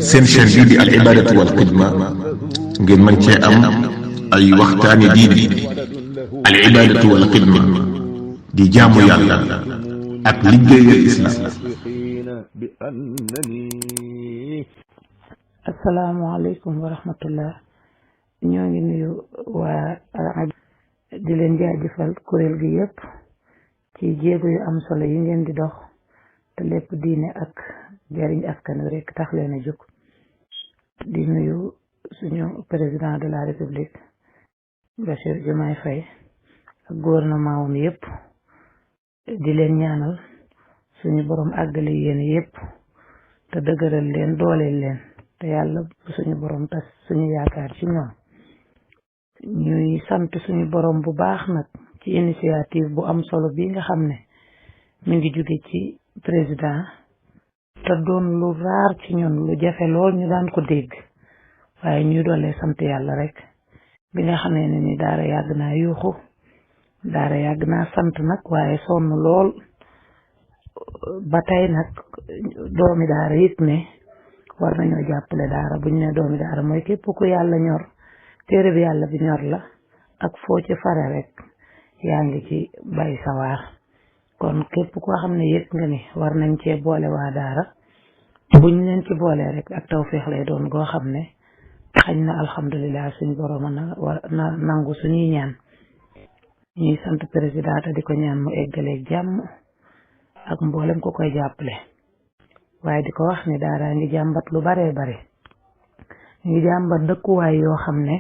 seen chaîne bii di al ibadatu wal xidma ngeen mën cee am ay waxtaani diine al ibadatu wal xidma di jaamu yàlla ak liggéeyal islam. asalaamaaleykum wa rahmatullah. ñoo ngi nuyu waa di leen jaajëfal kuréel gi yépp ci jéego yu am solo yi ngeen di dox te lépp diine ak jariñ askan wi rek tax leen a jóg. di nuyu suñu président de la république Bassirou Diomaye Faye ak gouvernement wam yépp di leen ñaanal suñu borom àggale yéen yépp te dëgëral leen dooleel leen te yàlla suñu borom tas suñu yaakaar ci ñoom. ñuy sant suñu borom bu baax nag ci initiative bu am solo bi nga xam ne mi ngi jóge ci président te doon lu raar ci ñun lu jafe lool ñu daan ko dégg waaye ñuy doolee sant yàlla rek bi nga xamee ne ni daara yàgg naa yuuxu daara yàgg naa sant nag waaye sonn lool ba tey nag doomi daara yit ne war nañoo jàppale daara buñ ne doomi daara mooy képp ku yàlla ñor téere bi yàlla bi ñor la ak foo ci fare rek yaa ngi ci bay sawaar kon képp koo xam ne yëg nga ni war nañ cee boole waa daara buñ leen ci boolee rek ak tawféex lay doon goo xam ne xañ na alhamdulilah suñ borom na nangu suñuy ñaan. ñuy sant président te di ko ñaan mu eggaleeg jàmm ak mboolem ko koy jàppale waaye di ko wax ne daara ngi jàmbat lu baree bare ngi jàmbat dëkkuwaay yoo xam ne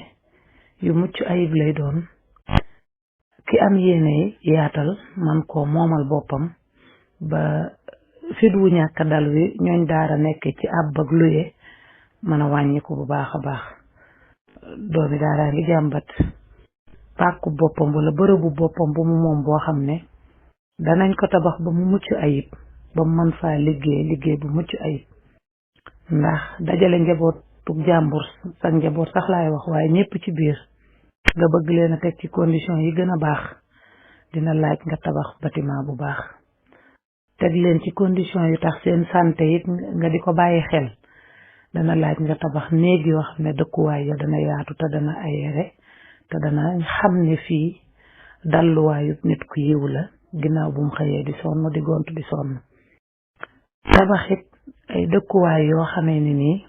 yu mucc ayib lay doon ki am yéene yaatal man koo moomal boppam ba fit wu ñàkk dal wi ñooñ daara nekk ci àbb ak luye mën a wàññiku bu baax a baax. doomi daara ngi jàmbat pàkku boppam wala bërëbu boppam bu mu moom boo xam ne danañ ko tabax ba mu mucc ayib ba mu mën faa liggéey bu mucc ayib ndax dajale njabootu jàmbur sax njaboot sax laay wax waaye ñëpp ci biir nga bëgg leen a teg ci condition yi gën a baax dina laaj nga tabax bâtiment bu baax teg leen ci condition yu tax seen santé it nga di ko bàyyi xel dana laaj nga tabax néeg yoo xam ne dëkkuwaay ya dana yaatu te dana aéré te dana xam ne fii dalluwaayu nit ku yiw la ginnaaw bu mu xëyee di sonn di gontu di sonn. tabaxit ay dëkkuwaay yoo xamee ni nii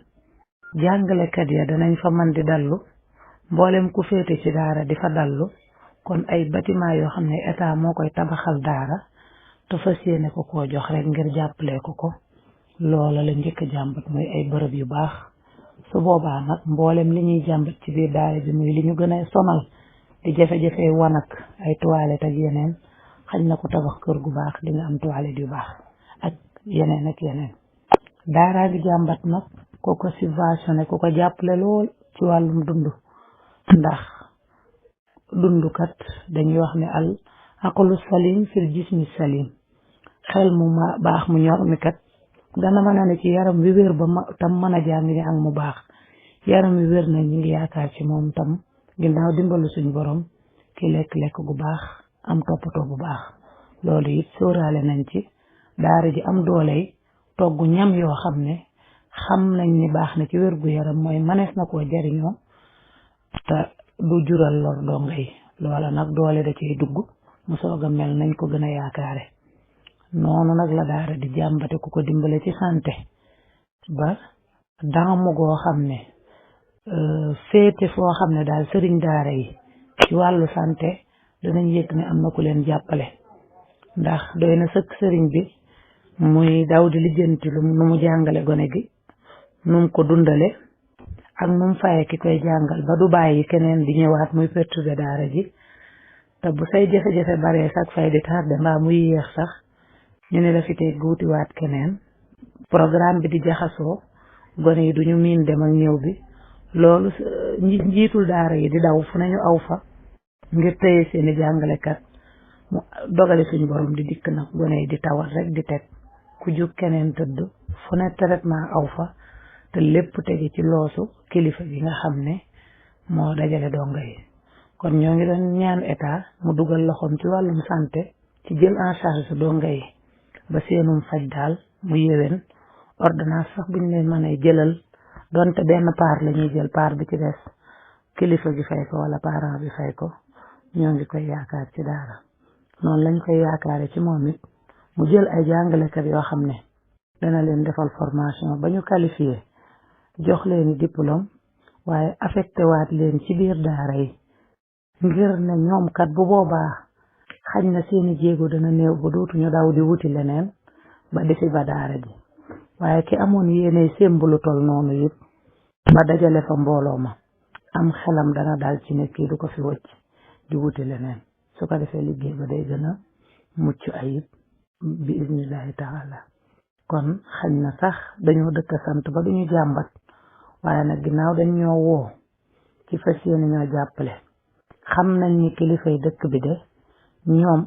jàngalekat ya danañ fa man di dallu mboolem ku féete ci daara di fa dallu kon ay bâtiment yoo xam ne état moo koy tabaxal daara te fas yéene ko koo jox rek ngir jàppale ko loola la njëkk a jàmbat mooy ay bërëb yu baax. su boobaa nag mboolem li ñuy jàmbat ci biir daara bi muy li ñu gën a sonal di jafe-jafe wanak ay toilette ak yeneen xañ na ko tabax kër gu baax di nga am toilette yu baax ak yeneen ak yeneen. daaraa gi jàmbat nag ku ko subventionné ku ko jàppale lool ci wàllum dund ndax dundukat dañuy wax ne al aqlu salim fil jismi salim xel mu baax mu ñor mi kat dana mën a ne ci yaram wi wér ba tam mën a jàng ni ak mu baax yaram wi wér na ñu ngi yaakaar ci moom tam ginnaaw dimbalu suñ borom ki lekk-lekk gu baax am toppatoo bu baax loolu it sóoraale nañ ci daara ji am dooley togg ñam yoo xam ne xam nañ ni baax na ci wér gu yaram mooy manees na koo jariñoo te du jural lor donga yi loola nag doole da ciy dugg mu soog a mel nañ ko gën a yaakaare. noonu nag la daara di jàmbate ku ko dimbale ci santé ba daamu goo xam ne féete foo xam ne daal sëriñ daara yi ci wàllu santé danañ yëg ne am na ku leen jàppale ndax doy na sëkk sëriñ bi muy daw di lijjanti nu mu jàngale gone gi nu mu ko dundale ak nu mu faye ki koy jàngal ba du bàyyi keneen di ñëwaat muy perturber daara ji te bu say jafe-jafe baree sax fay di tardé mbaa muy yéex sax ñu ne la fi tey guutiwaat keneen programme bi di jaxasoo gone yi duñu miin dem ak ñëw bi loolu njiitul daara yi di daw fu nañu aw fa ngir téye seeni jàngalekat mu dogale suñu borom di dikk nag gone yi di tawat rek di teg ku jóg keneen tëdd fu ne traitement aw fa te lépp tegi ci loosu kilifa gi nga xam ne moo dajale donga yi. kon ñoo ngi doon ñaan état mu dugal loxoom ci wàllum santé ci jël en charge donga yi ba seenum faj daal mu yéwén ordonnance sax buñ leen mën a jëlal donte benn part la ñuy jël part bi ci des kilifa gi fay ko wala parent bi fay ko ñoo ngi koy yaakaar ci daara noonu lañ koy yaakaare ci moom it mu jël ay jàngalekat yoo xam ne dana leen defal formation ba ñu qualifié jox leen diplôme waaye affecté waat leen ci biir daara yi ngir ne ñoom kat bu boobaa xañ na seeni jéego dana néew ba dootuñu daw di wuti leneen ba defi ba daara ji waaye ki amoon yéene sémbulu tol noonu it ba dajale fa mbooloo ma am xelam dana dal ci ne kii du ko fi wëcc di wuti leneen su ko defee liggéey ba day gën a mucc ayib bi iznillahi taala kon xañ na sax dañoo dëkk sant ba duñu jàmbat waaye nag ginnaaw dañ ñoo woo ci fas yéene ñoo jàppale xam nañ ni kilifay dëkk bi de ñoom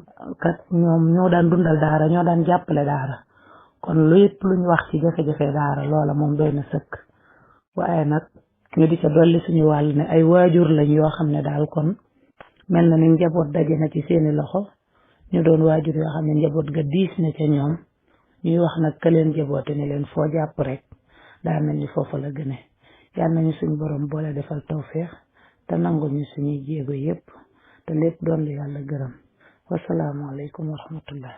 ñoo daan dundal daara ñoo daan jàppale daara kon lu yëpp luñ wax ci jafe-jafe daara loola moom doy na sëkk waaye nag ñu di ca dolli suñu wàll ne ay waajur lañ yoo xam ne daal kon mel na ni njaboot daje na ci seeni loxo ñu doon waajur yoo xam ne njaboot ga diis na ca ñoom ñuy wax nag ka leen jaboote ne leen foo jàpp rek daa mel ni foofu la gëne yal nañu suñu borom boole defal tawféex te nangu ñu suñuy jéego yépp te lépp doon lu yàlla gërëm wasalaamualeykum wa rahmatullah